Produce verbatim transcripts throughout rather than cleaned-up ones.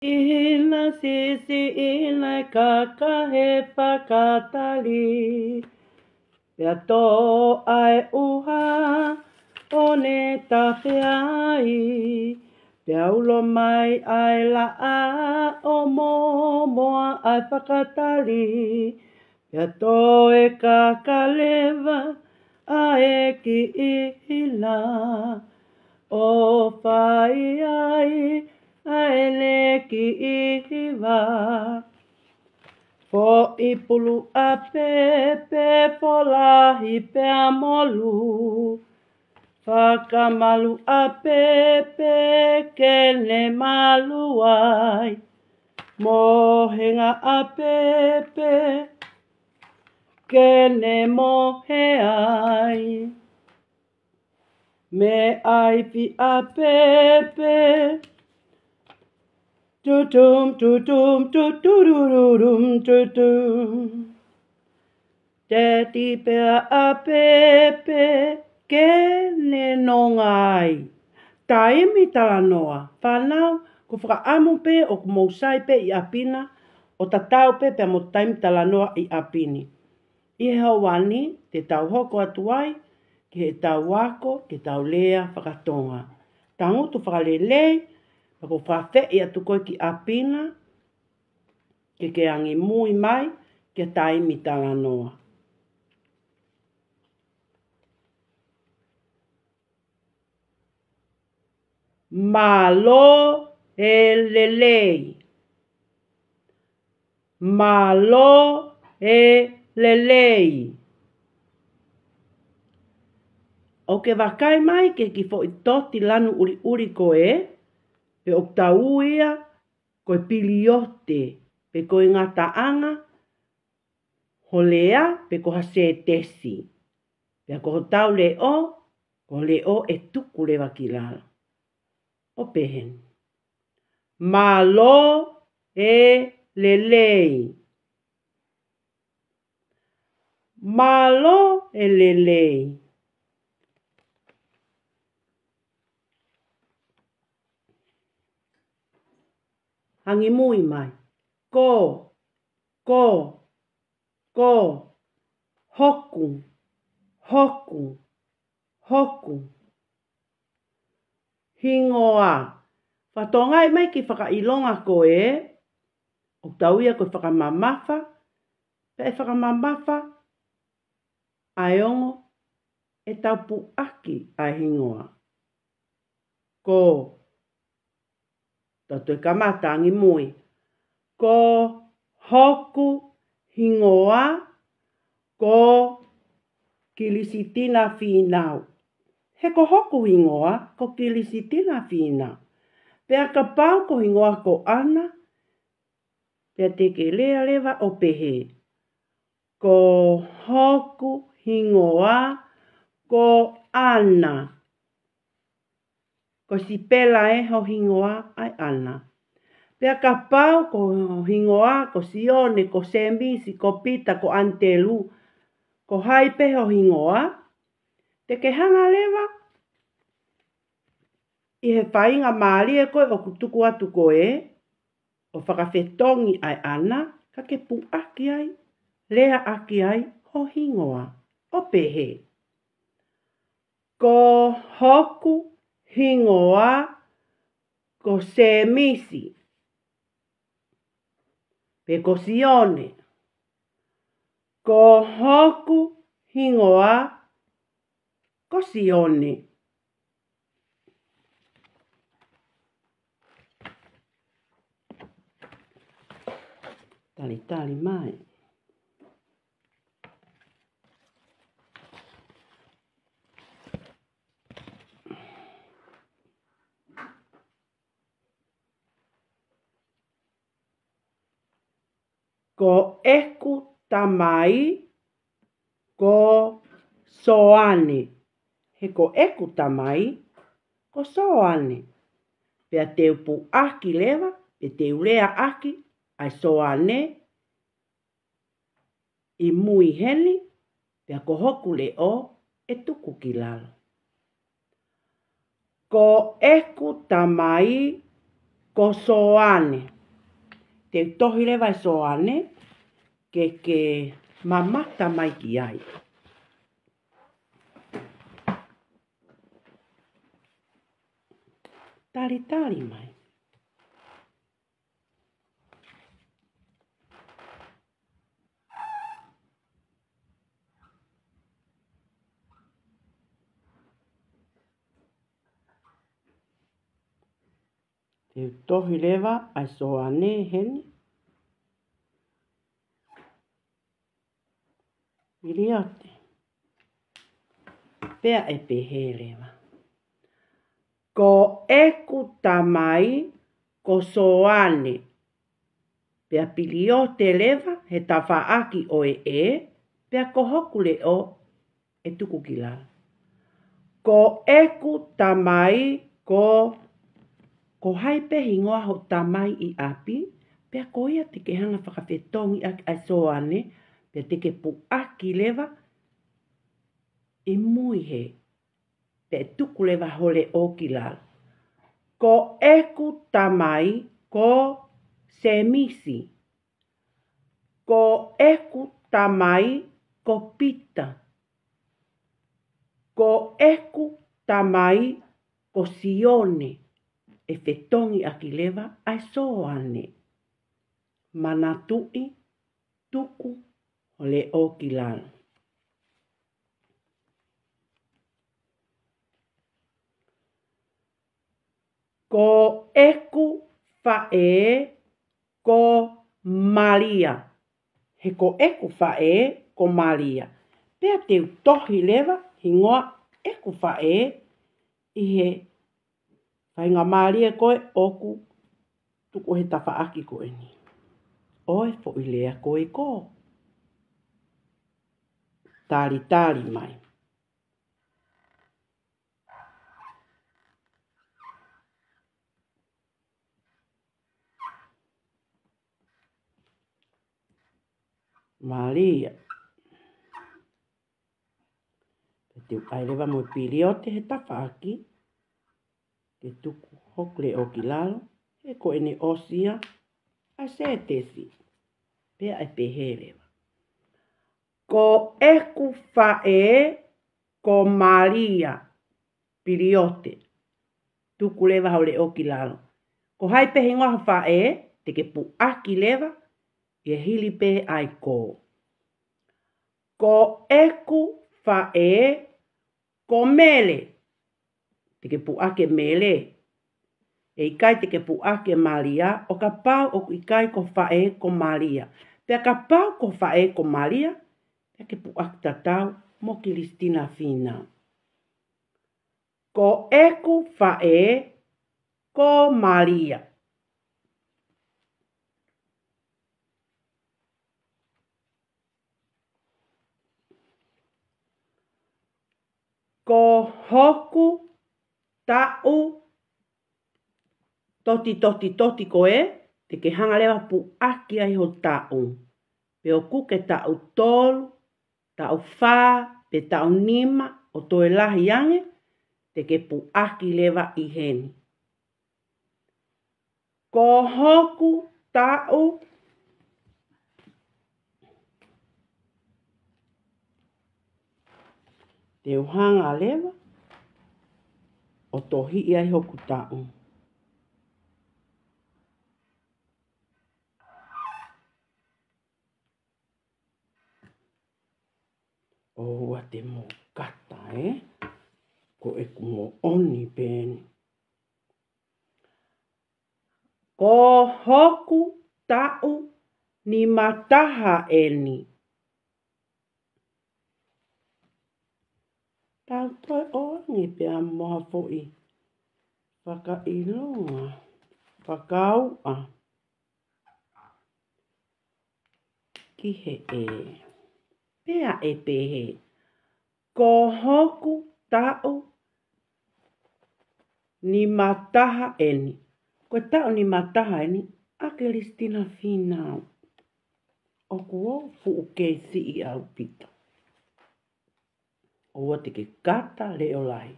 ʻIhina siʻisiʻi naʻe kaka he fakatali. Pea toʻo ʻa e ʻuha ʻo ne tafe ai. Pea ulo mai ʻa e laʻā ʻo mōmoa ʻa e fakatali. Pea toe kaka leva ʻa e kiʻi ʻihina ʻo fai ai ʻa ʻene kiʻi hiva. Foʻi pulu ʻapepe, folahi pea molu. Fakamalu ʻapepe ke ne malu ai. Mohenga ʻapepe ke ne mohe ai. Meʻa ifi ʻapepe. Tutum, tutum, tuturururum, tutum. Teti pea ʻapepe ke ne nonga ai. Taimi talanoa. Fānau, ko e fakaʻamu pē ʻoku mou sai pē ʻi ʻapi na, ʻo tatau pē pea mo e taimi talanoa ʻi ʻapi ni. ʻI he houa ni, te tau hoko atu ai ki heʻetau ako, ke tau lea faka-Tonga. Tangutu fakalelei, pea ʻoku ou fakaafeʻi atu koe ki ʻapi na, ke ke angimui mai ki he taimi talanoa. Mālō e lelei. Mālō e lelei. ʻOkú ke vakai mai ki he kiʻi foʻi toti lanu ʻuliʻuli ko ē, pe ʻoku tau ui ia ko e piliote, pe ko e ngataʻanga ho lea, pe ko ha sētesi. Pea ko hotau leʻo, ko e leʻo ʻe tuku leva ki lalo. ʻO pehē ni. Mālō e lelei. Mālō e lelei. Angimui mai. Ko, ko, ko. Hoku, hoku, hoku. Hingoa. Fakatokangaʻi mai e kiʻi fakaʻilonga ko ē, ʻoku tau ui ia ko e fakamamafa, pea ʻe fakamamafa ʻa e ongo ʻetau puʻaki ʻa e hingoa. Ko, tau toe kamata angimui. Ko hoku hingoa ko Kilisitina Fīnau. He ko hoku hingoa ko Kilisitina Fīnau. Pea kapau ko e hingoa ko ʻAna, pea te ke lea leva ʻo pehē, ko hoku hingoa ko ʻAna. Ko e sipela ē ho hingoa ʻa e ʻAna. Pea kapau ko ho hingoa ko Sione, ko Sēmisi, ko Pita, ko ʻAnitelū, ko hai pē ho hingoa, te ke hanga leva ʻi he faingamālie ko ē ʻoku tuku atu ko ē, ʻo fakafetongi ʻa e ʻAna, ka ke puʻaki ai, leaʻaki ai ho hingoa. ʻO pehē, ko hoku hingoa ko Sēmisi, pe ko Sione. Ko hoku hingoa ko Sione. Talitali mai. Ko ʻeku tamai ko Soane. He ko ʻeku tamai ko Soane. Pea te u puʻaki leva, pea te u leaʻaki ʻa e Soane ʻi mui heni, pea ko hoku leʻo ʻe tuku ki lalo. Ko ʻeku tamai Ko Soane. Te u tohi leva ʻa Soane ke ke mamata mai ki ai. Talitali mai. Te u tohi leva ʻa Soane heni. Piliote. Pea ʻe pehē leva. Ko ʻeku tamai ko Soane. Pea piliote leva he tafaʻaki ʻo e ʻē, pea ko hoku leʻo ʻe tuku ki lalo. Ko ʻeku tamai ko, ko hai pē hingoa hoʻo tamai ʻi ʻapi, pea ko ia te ke hanga fakafetongi ʻaki ʻa Soane, pea te ke puʻaki leva ʻi mui hē, pea ʻe tuku leva ho leʻo ki lalo. Ko ʻeku tamai ko Semisi. Ko ʻeku tamai ko Pita. Ko ʻeku tamai ko Sione, ʻe fetongi ʻaki leva ʻa Soane. Manatuʻi, tuku ho leʻo ki lalo. Ko ʻeku faʻē ko Malia. He ko ʻeku faʻē ko Malia. Pea te u tohi leva hingoa ʻeku faʻē ʻi he faingamālie ko ē ʻoku tuku he tafaʻaki ko eni. ʻO e foʻi lea ko ē ko. Talitali mai. Malia. Pea te u ʻai leva mo e piliote he tafaʻaki, ke tuku hoku leʻo ki lalo, he ko ʻene ʻosi ia ʻa e sētesi. Pea ʻe pehē leva. Ko ʻeku faʻē ko Malia, piliote. Tuku leva ho leʻo ki lalo. Ko hai pē hingoa ho faʻē, te ke puʻaki leva, ʻi he hili pē ʻa e ko. Ko ʻeku faʻē ko Mele. Te ke puʻaki ʻa Mele. ʻE ʻikai te ke puʻaki ʻa Malia, ʻo kapau ʻoku ʻikai ko ho faʻē ko Malia. Pea kapau ko ho faʻē ko Malia, pea ke puʻaki tatau mo Kilisitina Fina. Ko ʻeku faʻē ko Malia. Ko hoku taʻu toti, toti, toti ko ē, te ke hanga leva puʻaki ai ho taʻu. Pe ʻoku ke taʻu tolu, taʻu fā, pe taʻu nima, ʻo toe lahi ange, te ke puʻaki leva ʻi heni. Ko hoku taʻu, te u hanga leva ʻo tohiʻi ai hoku taʻu. ʻOua te mou kata, ē? Ko ʻeku moʻoni pē eni. Ko hoku taʻu nimataha eni. Tau toe ʻoange pē ʻa mo ha foʻi fakaʻilonga, fakauʻa ki he ʻē. Pea ʻe pehē, ko hoku taʻu nimataha eni. Ko e taʻu nimataha eni ʻa Kilisitina Fina. ʻOku ou fuʻu kei siʻi ʻaupito. ʻOua te ke kata leʻo lahi.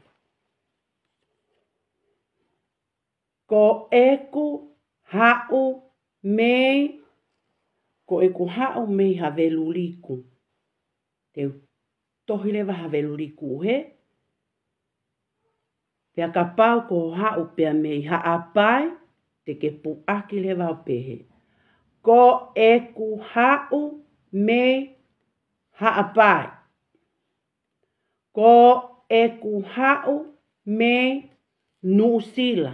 Ko ʻeku Haʻu mei, ko ʻeku haʻu mei Haveluliku. Te u tohi leva Haveluliku ʻuhē. Pea kapau ko hoʻo haʻu pea mei Haʻapai, te ke puʻaki leva ʻo pehē: Ko ʻeku haʻu mei Haʻapai. Ko ʻeku haʻu mei Nuʻusila.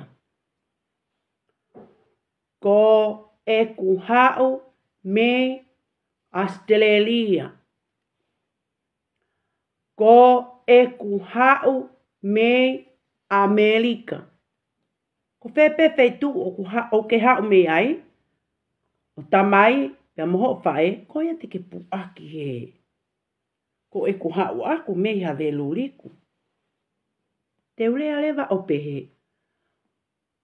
Ko ʻeku haʻu mei ʻAositelēlia. Ko ʻeku haʻu mei ʻAmelika. Ko fē pē feituʻu ʻoku ha-, ʻoku ke haʻu mei ai, ʻo tamai, pea mo hoʻo faʻē, ko ia te ke puʻaki hē. Ko ʻeku haʻu ʻaʻaku mei Haveluliku. Te u lea leva ʻo pehē: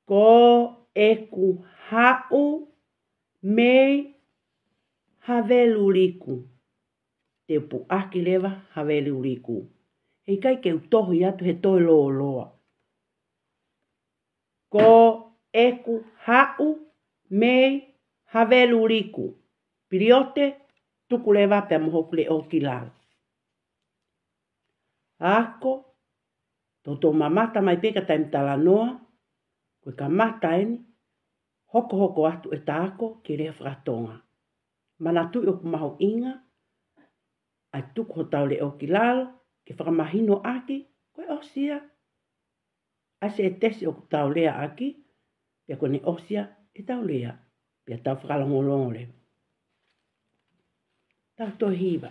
Ko ʻeku haʻu mei Haveluliku. Te u puʻaki leva Haveluliku. He ʻikai ke u tohi atu he toe lōloa. Ko ʻeku haʻu mei Haveluliku. Piliote, tuku leva pea mo hoku leʻo ki lalo. Ako, toutou mamata mai pē ki he taimi talanoa, ko e kamata eni, hokohoko atu ʻeta ako ki he lea faka-Tonga. Manatuʻi ʻoku mahuʻinga ʻa e tuku hotau leʻo ki lalo, ke fakamahinoʻaki, ko e ʻosi ia ʻa e sētesi ʻoku tau leaʻaki, pea ko ʻene ʻosi ia ʻetau lea, pea tau fakalongolongo leva. Tau toe hiva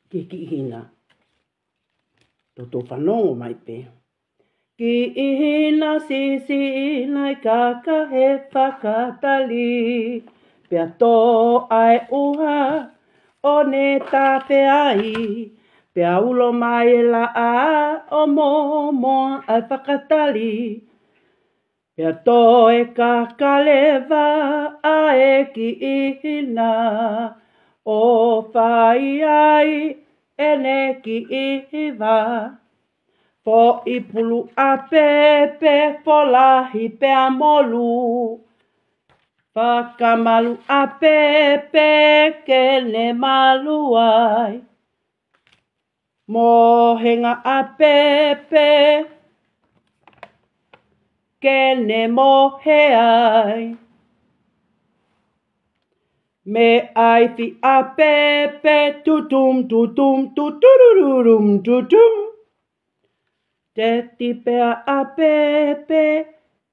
ki he kiʻi hina. Toutou fanongo mai pē. Kiʻi hina siʻisiʻi naʻe kaka he fakatali, pea tō ʻa e ʻuha ʻo ne tafe ai, pea ulo mai e laʻā ʻo mōmoa ʻa e fakatali. Pea toe kaka leva ʻa e kiʻi hina ʻo fai ai ʻene kiʻi hiva. Foʻi pulu ʻa pēpē, fōlahi pea mo lū. Fakamalu ʻa pēpē ke ne malu ai. Mohenga ʻa pēpē ke ne mohe ai. Meʻa ifi ʻa pēpē, tutum, tutum, tuturururum, tutum. Teti pea ʻa pēpē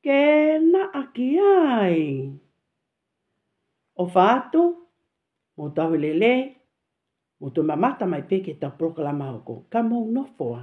ke naʻaki ai. ʻOfa atu, mou tauhi lelei, mou toe mamata mai pē ki heʻetau polokalama hoko. Ka mou nofo ā.